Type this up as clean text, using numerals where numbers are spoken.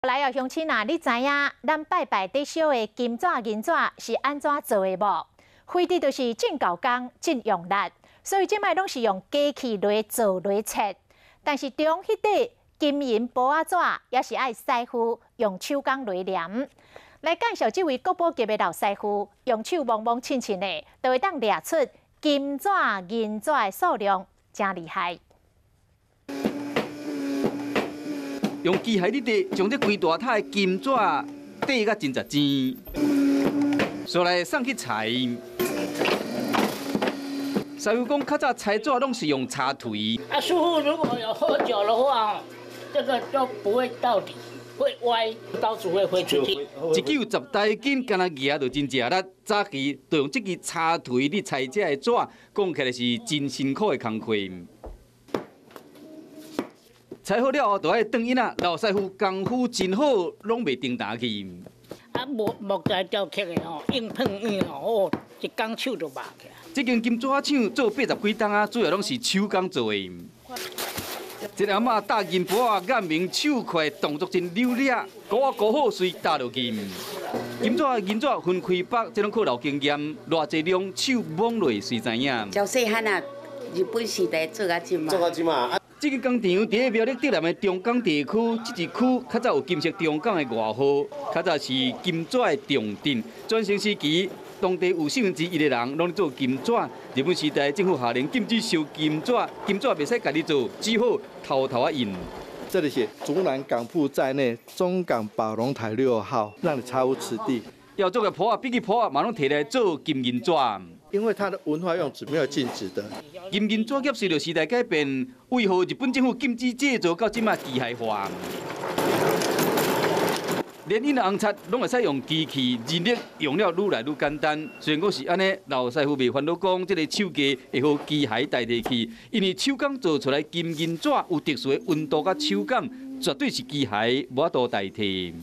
來哦，鄉親啊，你知影咱拜拜佇燒的金紙銀紙是按怎做的無？非得就是真猴工、真用力，所以這擺攏是用機器來做來切。但是中彼塊金銀箔仔紙，也是愛師傅用手工來黏。來介紹這位國寶級的老師傅，用手摸摸凊凊的，就會當掠出金紙銀紙的數量，誠厲害。用機械咧硩，將這規大疊的金紙硩甲真實正，煞來送去裁。師傅講，較早裁紙攏是用柴槌。啊，師傅如果有喝酒的話，這個就不會到底，會歪，刀子會飛出去。一九十台斤，敢若舉就真食力。早期就用這支柴槌咧裁這个紙，講起來是真辛苦的工課。裁好了後，就愛轉印仔。老師傅功夫真好，攏袂停呾去。啊，木材雕刻的吼，硬碰硬哦，一工手就麻去。這間金紙廠做八十幾冬啊，主要攏是手工做的。這个阿嬤搭銀箔仔，眼明手快，動作真流利，糊仔糊好隨搭落去。金紙銀紙分開縛，這攏靠老經驗，偌濟量手摸落隨知影。較細漢啊，日本時代做到這馬。做到這馬。這間工廠佇咧苗栗竹南的中港地區，這一區較早有金色中港的外號，較早是金紙的重鎮。全盛時期，當地有1/4的人攏咧做金紙。日本時代政府下令禁止燒金紙，金紙袂使家己做，只好偷偷仔印。這裡寫竹南港埠在內，中港寶龍台6號，讓你查無此地。要做个箔仔，比起箔仔嘛攏提來做金銀紙。因為它的文化用紙沒有禁止的。金銀紙業隨著時代改變，為何日本政府禁止製造到這馬機械化？連印紅漆攏會使用機器，人力用了愈來愈簡單。雖然講是按呢，老師傅袂煩惱講這个手藝會予機械代替去，因為手工做出來金銀紙有特殊的溫度佮手感，絕對是機械無法度代替。